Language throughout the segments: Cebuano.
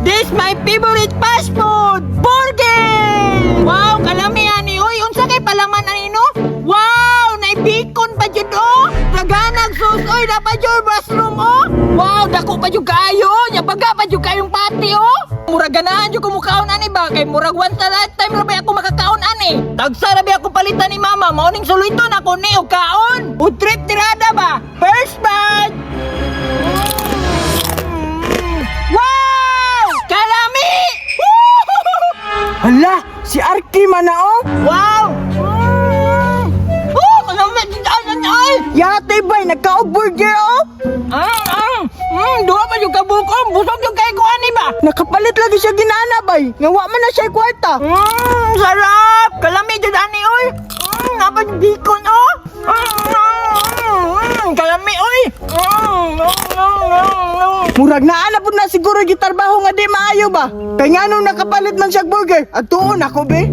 This my favorite fast food, burger! Wow, kalami ani oy. Unsa kay palaman ani, no? Wow, nay bacon pa jud oh. Daganag sauce oy, dapat jud mushroom oh. Wow, dako pa jud kaayo. Nya baga pa jud kayong patty oh. Murag ganahan jud ko mukaon ani ba, kay murag once a lifetime ra ba ako makakaon ani. Tagsa ra ba ako palitan ni mama, mao ning suliton ako ni og kaon. Food trip tirada ba? First bite. Wow! Kalami! Hala, si Arky man na oh. Wow! Oh, kalami! Ay, ay, ay! Yate bay, nagkaog burger oh. Duha pa yung kabukom. Busog yung kay ko ani ba? Nakapalit lagi siya ginana bay. Nga wa man na siya kwarta. Sarap! Kalami jud ani oy. Napa yung bacon oh. Kalami oy. Murag naa na pud na siguro gitarbaho nga di maayo ba. Kay ngano nakapalit man siya burger? At tuon ako be.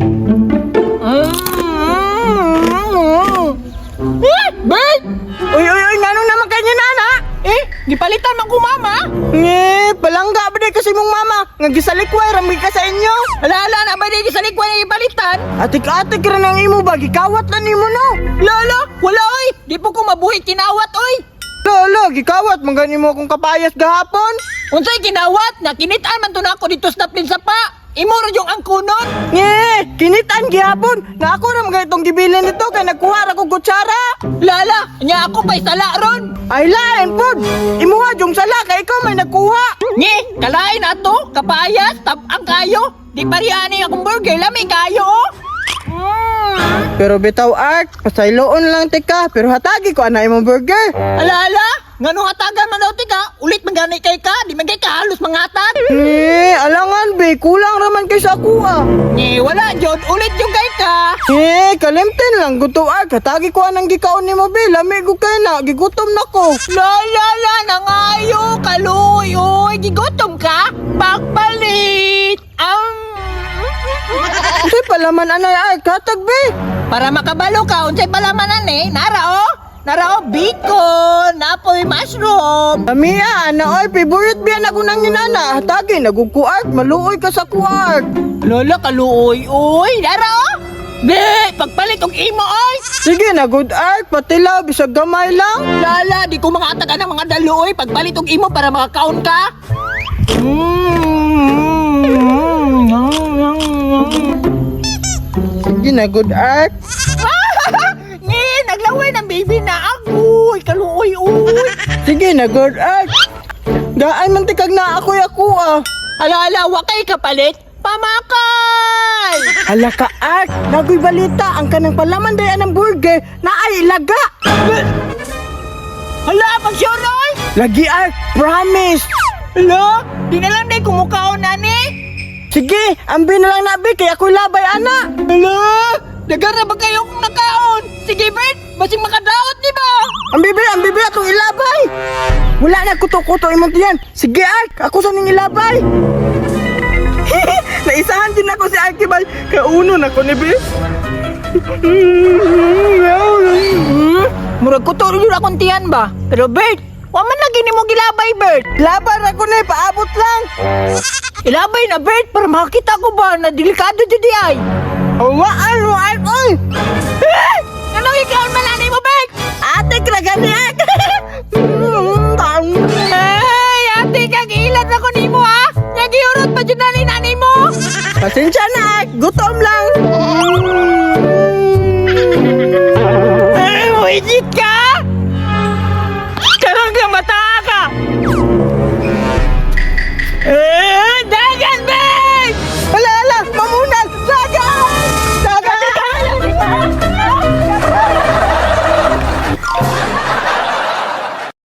Eh, Bert! Uy uy uy, ngano naman kanya nana? Eh, gipalitan man ko mama. Nge, palangga ba di kasi mong mama? Nga gisalikway ramgi ka sa inyo. Ala, ala, na ba di gisalikway na gipalitan? Atik-atik ra nang imo ba gikawat na nimo no? Lolo, wala oy. Di po ko mabuhi kinawat oy. Lolo, gikawat man gani mo akong kapayas gahapon. Unsay kinawat? Nakinitan man to na ako dito sa taplin sa pa. Imo ra yung angkunon. Nge, kinitan gihapon. Nga ako ra man itong gibilin nito kay nagkuha ra kog kutsara. Lala, nya ako pa'y sala ron. Ay lain pod. Imuha jung sala kay ikaw may nagkuha. Nge, kalain ato, kapayas, tabang kayo. Di parihani akong burger, lami kayo oh. Pero bitaw Art, pasayloon lang tika, pero hatagi ko ana imong burger. Ala, ala, nganong hatagan man daw tika, ulit man gani kay ka, di man kay ka halos mangatag. Eh, alangan be, kulang raman kay sa ako ah. Nge, wala jud, ulit yung kay ka. Eh, kalimten lang guto Art, hatagi ko anang gikaon nimo be, lami gud kay na, gigutom na ko. La la la, nangayo, kaluoy, oy, gigotom ka? Pagpalit! Ang... Unsay palaman anay Art, hatag be. Para makabalo ka, unsay palaman ani, nara oh! Nara oh, bacon, napoy mushroom. Amiya, ana oy, favorite biyan ako nang inana. Hatagi nagugko Art, maluoy ka sa ko Art. Lola, kaluoy, oy, nara oh! Be, pagpalit og imo oy! Sige na good Art, patilaw bisag gamay lang. Lala, di ko mga atagan ng mga daluoy. Pagpalit og imo para makakaon ka. Sige na good Art. Ngi, naglaway ng baby na agoy, kaluoy uy. Sige na good Art. Gaan man tikag na ako'y ako ah. Ala, ala, wa kay kapalit. Pamakay! Hala ka Art, nagoy balita ang kanang palaman day anang burger na ay ilaga. Hala, pag sure oy! Lagi Art, promise. Hala, di na lang day kumukaon nani. Sige, ambi na lang na be kay ako'y labay ana. Hala, dagar na ba kayo kung nakaon? Sige, Bert, basing makadaot di ba? Ang bibi atong ilabay. Wala na kuto-kuto imong tiyan. Sige Art, ako sa ning ilabay. Naisahan din ako si Archibald. Kauno na ko ni be. Murag kuto rin yun akong tiyan ba? Pero Bert, wa man lagi nimo gilabay, Bert. Laban ako ni, paabot lang. Ilabay na, Bert, para makakita ko ba na delikado jud di ay. Hawaan mo Art, oy. Eh! Anong ikaw man ani mo, Bert? Ate, kragan ni Art. Ay, ate, kagilan ako nimo ha. Nagiurot pa jud nani nani mo. Pasensya na, Art. Gutom lang.